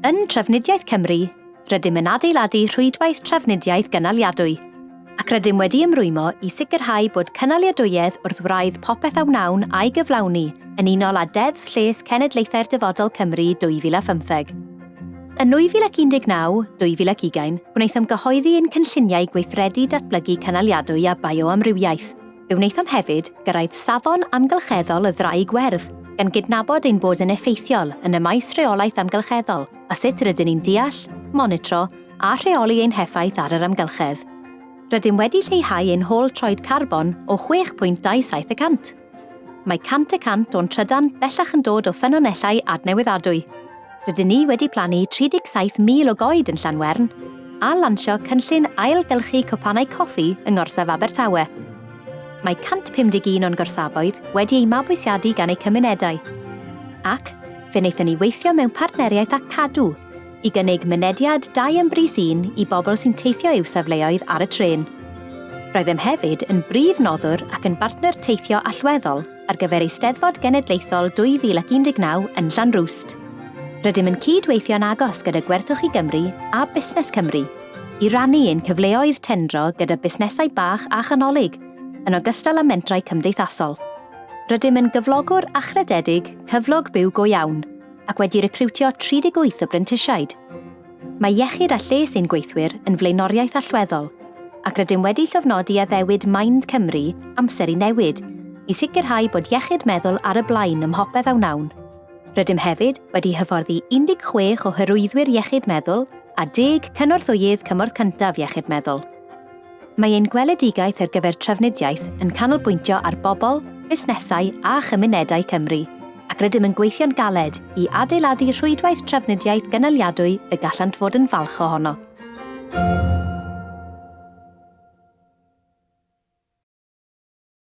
Yn Trafnidiaeth Cymru, rydym yn adeiladu rhwydwaith trafnidiaeth gynaliadwy, ac rydym wedi ymrwymo i sicrhau bod cynaliadwyedd wrth wraidd popeth a wnawn a'i gyflawni yn unol â Deddf Lles Cenedlaethau'r Dyfodol Cymru 2015. Yn 2019, 2020, gwnaethom gyhoeddi ein cynlluniau gweithredu datblygu cynaliadwy a bioamrywiaeth. Fe wnaethom hefyd gyrraedd safon amgylcheddol y Ddraig Werdd, gan gydnabod ein bod yn effeithiol yn y maes rheolaeth amgylcheddol a sut rydyn ni'n deall, monitro a rheoli ein heffaith ar yr amgylchedd. Rydym wedi lleihau ein hôl troed carbon o 6.27 y cant. Mae 100 y cant o'n trydan bellach yn dod o ffynonellau adnewyddadwy. Rydyn ni wedi plannu 37,000 o goed yn Llanwern a lansio cynllun ailgylchu cwpanau coffi yng ngorsaf Abertawe. Mae 151 o'n gorsafoedd wedi eu mabwysiadu gan eu cymunedau. Ac fe wnaethon ni weithio mewn partneriaeth â Cadw i gynnig mynediad dau am bris un i bobl sy'n teithio i'w safleoedd ar y trên. Roeddem hefyd yn brif noddwr ac yn bartner teithio allweddol ar gyfer Eisteddfod Genedlaethol 2019 yn Llanrwst. Rydym yn cyd-weithio'n agos gyda Gwerthwch i Gymru a Busnes Cymru i rannu ein cyfleoedd tendro gyda busnesau bach a chanolig, yn ogystal â mentrau cymdeithasol. Rydym yn gyflogwr achrededig Cyflog Byw Go Iawn, ac wedi recriwtio 38 o brentisiaid. Mae iechyd a lles ein gweithwyr yn flaenoriaeth allweddol, ac rydym wedi llofnodi addewid Mind Cymru, Amser i Newid, i sicrhau bod iechyd meddwl ar y blaen ym mhopeth a wnawn. Rydym hefyd wedi hyfforddi 16 o hyrwyddwyr iechyd meddwl a deg cynorthwyydd cymorth cyntaf iechyd meddwl. Mae ein gweledigaeth ar gyfer trafnidiaeth yn canolbwyntio ar bobl, busnesau a chymunedau Cymru, ac rydym yn gweithio'n galed i adeiladu rhwydwaith trafnidiaeth gynaliadwy y gallant fod yn falch ohono.